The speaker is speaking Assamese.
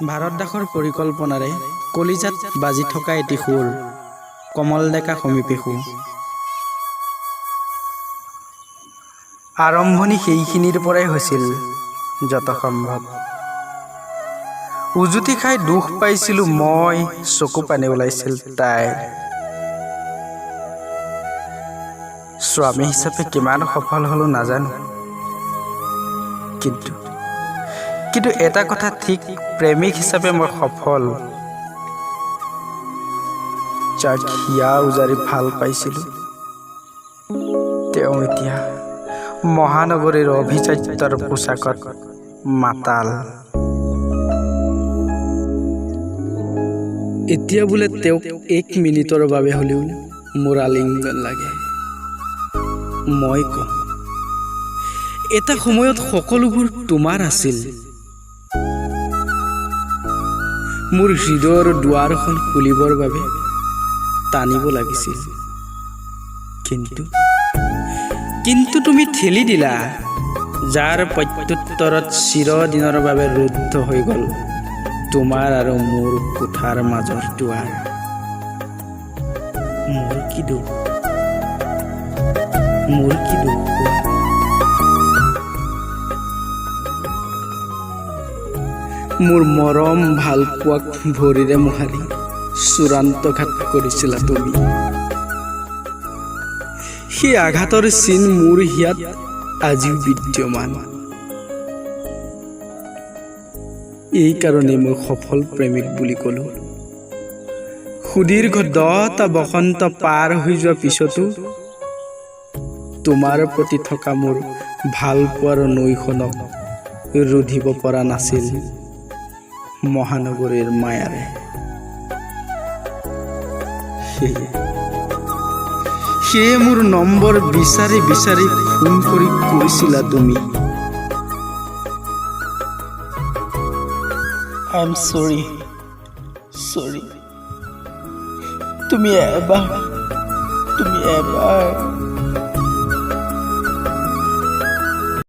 ভাৰত দাসৰ পৰিকল্পনাৰে কলিজাত বাজি থকা এটি সুৰ, কমল ডেকা সমীপেষু। আৰম্ভণি সেইখিনিৰ পৰাই হৈছিল যত সম্ভৱ। উজুতি খাই দুখ পাইছিলোঁ মই, চকু পানী ওলাইছিল তাইৰ। স্বামী হিচাপে কিমান সফল হ'লো নাজানো, কিন্তু এটা কথা ঠিক, প্ৰেমিক হিচাপে মই সফল। যাক হিয়া উজাৰি ভাল পাইছিলোঁ, তেওঁ এতিয়া মহানগৰীৰ অভিজাত্যৰ পোছাকত মাতাল। এতিয়া বোলে তেওঁক এক মিনিটৰ বাবে হ'লেও মোৰ আলিংগন লাগে। মই কওঁ, এটা সময়ত সকলোবোৰ তোমাৰ আছিল। মোৰ হৃদয়ৰ দুৱাৰখন খুলিবৰ বাবে টানিব লাগিছিল, কিন্তু তুমি ঠেলি দিলা, যাৰ প্ৰত্যুত্তৰত চিৰদিনৰ বাবে ৰুদ্ধ হৈ গ'ল তোমাৰ আৰু মোৰ কোঠাৰ মাজৰ দুৱাৰ। মোৰ কি দোষ? মোৰ কি দোষ কোৱা? মোৰ মৰম ভালপোৱাক ভৰিৰে মোহাৰি চূড়ান্ত ঘাত কৰিছিলা তুমি। সেই আঘাতৰ চিন মোৰ হিয়াত আজিও বিদ্যমান। এইকাৰণেই মই সফল প্ৰেমিক বুলি ক'লো। সুদীৰ্ঘ 10টা বসন্ত পাৰ হৈ যোৱাৰ পিছতো তোমাৰ প্ৰতি থকা মোৰ ভালপোৱাৰ নৈখনক ৰুধিব পৰা নাছিল মহানগৰীৰ মায়াৰে। সেয়ে মোৰ নম্বৰ বিচাৰি বিচাৰি ফোন কৰি কৈছিলা তুমি, "I am sorry, sorry." তুমি এবাৰ, তুমি এবাৰ